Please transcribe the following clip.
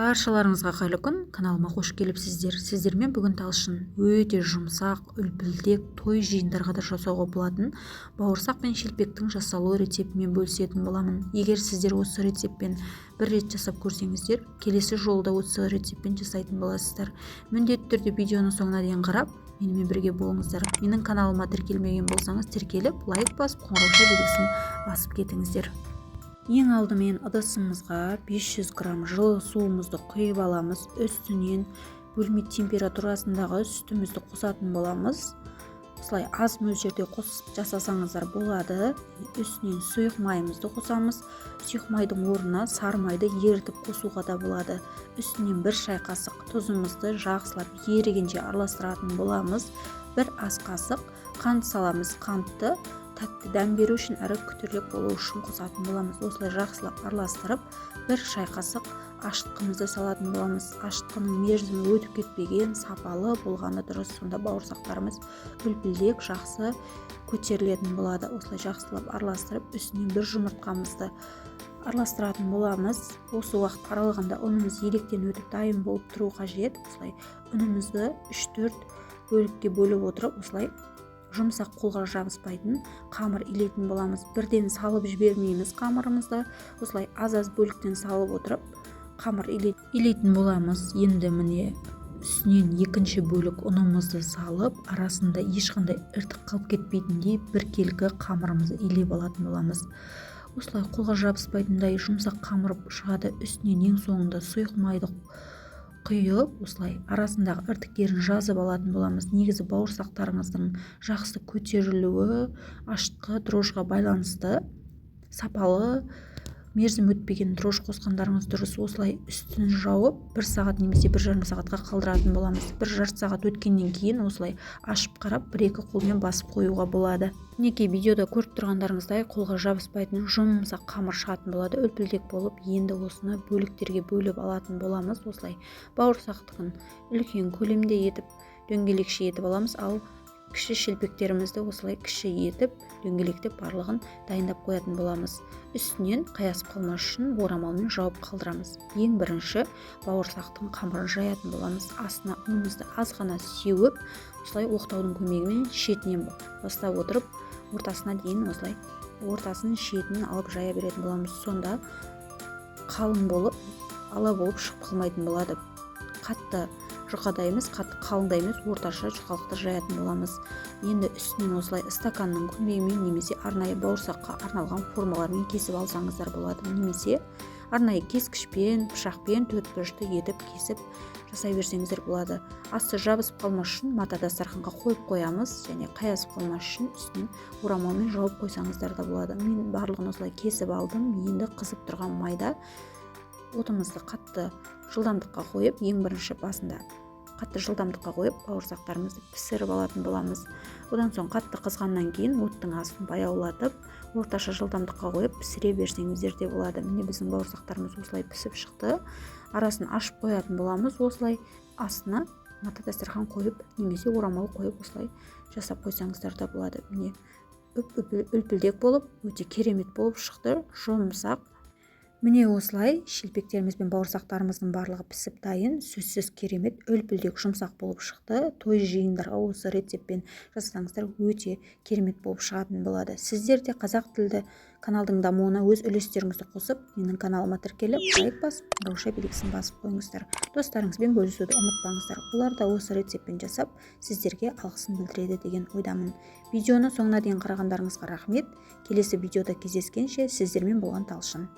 Баршаларыңызға қайырлы күн! Каналыма қош келіпсіздер! Сіздермен бүгін Талшын өте жұмсақ, үлпілдек, той жиындарға да жасауға болатын бауырсақ пен шелпектің жасалу рецептімен бөлісетін боламын. Егер сіздер осы рецептпен бір рет жасап көрсеңіздер, келесі жолы да осы рецептпен жасайтын боласыздар. Міндетті түрде видеоның соңына дейін қарап, менімен бірге болыңыздар. Менің каналыма тіркелмеген болсаңыз, тіркеліп, лайк басып, қоңырауша белгісін басып кетіңіздер. Ең алдымен ыдысымызға 500 грамм жылы суымызды құйып аламыз. Үстінен бөлме температурасындағы сүтімізді қосатын боламыз. Осылай аз мөлшерде қосып жасасаңыздар болады. Үстінен сұйық майымызды қосамыз. Сұйық майдың орнына сары майды ерітіп қосуға да болады. Үстінен 1 шай қасық тұзымызды жақсылап ерігенше араластыратын боламыз. 1 ас қасық қант саламыз. Қантты тәтті дәм беру үшін әрі күтірлік болу үшін қосатын боламыз. Осылай жақсылап араластырып, 1 шай қасық ашытқымызды салатын боламыз. Ашытқының мерзімі өтіп кетпеген, сапалы болғаны дұрыс. Сонда бауырсақтарымыз үлпілдек, жақсы көтерілетін болады. Осылай жақсылап араластырып, үстінен 1 жұмыртқамызды араластыратын боламыз. Осы уақыт аралығында ұнымыз електен өтіп, дайын болып тұру қажет. Осылай ұнымызды 3-4 бөлікке бөліп отырып, осылай жұмсақ, қолға жабыспайтын қамыр илейтін боламыз. Бірден салып жібермейміз қамырымызды. Осылай аз-аз бөліктен салып отырып, қамыр илейтін боламыз. Енді міне, үстінен екінші бөлік ұнымызды салып, арасында ешқандай іртік қалып кетпейтіндей біркелкі қамырымызды илеп алатын боламыз. Осылай қолға жабыспайтындай жұмсақ қамыр шығады. Үстінен ең соңында сұйық майды құйып, осылай арасындағы іртіктерін жазып алатын боламыз. Негізі бауырсақтарыңыздың жақсы көтерілуі ашытқы дрожжға байланысты. Сапалы, мерзім өтпеген дрожж қосқандарыңыз дұрыс. Осылай үстін жауып, 1 сағат немесе 1,5 сағатқа қалдыратын боламыз. 1,5 сағат өткеннен кейін осылай ашып қарап, 1-2 қолмен басып қоюға болады. Мінекей, видеода көріп тұрғандарыңыздай, қолға жабыспайтын жұмсақ қамыр шығатын болады, үлпілдек болып. Енді осыны бөліктерге бөліп алатын боламыз. Осылай бауырсақтікін үлкен көлемде етіп, дөңгелекше етіп аламыз, ал кіші шелпектерімізді осылай кіші етіп, дөңгелектеп, барлығын дайындап қоятын боламыз. Үстінен қаясып қалмас үшін орамалмен жауып қалдырамыз. Ең бірінші бауырсақтың қамырын жаятын боламыз. Астына ұнымызды аз ғана сеуіп, осылай оқтаудың көмегімен шетінен бастап отырып, ортасына дейін, осылай ортасын, шетін алып жая беретін боламыз. Сонда қалың болып, ала болып шығып қалмайтын болады. Қатты жұқа да емес, қатты қалың да емес, орташа жұқалықты жаятын боламыз. Енді үстінен осылай стаканның көмегімен немесе арнайы бауырсаққа арналған формалармен кесіп алсаңыздар болады, немесе арнайы кескішпен, пышақпен төрт бұрышты етіп кесіп жасай берсеңіздер болады. Асты жабысып қалмас үшін мата дастарханға қойып қоямыз және қаясып қалмас үшін үстінен орамалмен жауып қойсаңыздар да болады. Мен барлығын осылай кесіп алдым. Енді қызып тұрған майда отымызды қатты жылдамдыққа қойып, ең бірінші басында қатты жылдамдыққа қойып, бауырсақтарымызды пісіріп алатын боламыз. Одан соң қатты қызғаннан кейін оттың астын баяулатып, орташа жылдамдыққа қойып пісіре берсеңіздер де болады. Міне, біздің бауырсақтарымыз осылай пісіп шықты. Арасын ашып қоятын боламыз. Осылай астына мата дастархан қойып немесе орамал қойып, осылай жасап қойсаңыздар да болады. Міне, үлпілдек болып, өте керемет болып шықты, жұмсақ. Міне, осылай шелпектеріміз бен бауырсақтарымыздың барлығы пісіп дайын. Сөзсіз, керемет үлпілдек, жұмсақ болып шықты. Той жиындарға осы рецептпен жасасаңыздар, өте керемет болып шығатын болады. Сіздер де қазақ тілді каналдың дамуына өз үлестеріңізді қосып, менің каналыма тіркеліп, лайк басып, қоңырауша белгісін басып қойыңыздар. Достарыңызбен бөлісуді ұмытпаңыздар. Олар да осы рецептпен жасап, сіздерге алғысын білдіреді деген ойдамын. Видеоны соңына дейін қарағандарыңызға рахмет. Келесі видеода кездескенше, сіздермен болған Талшын.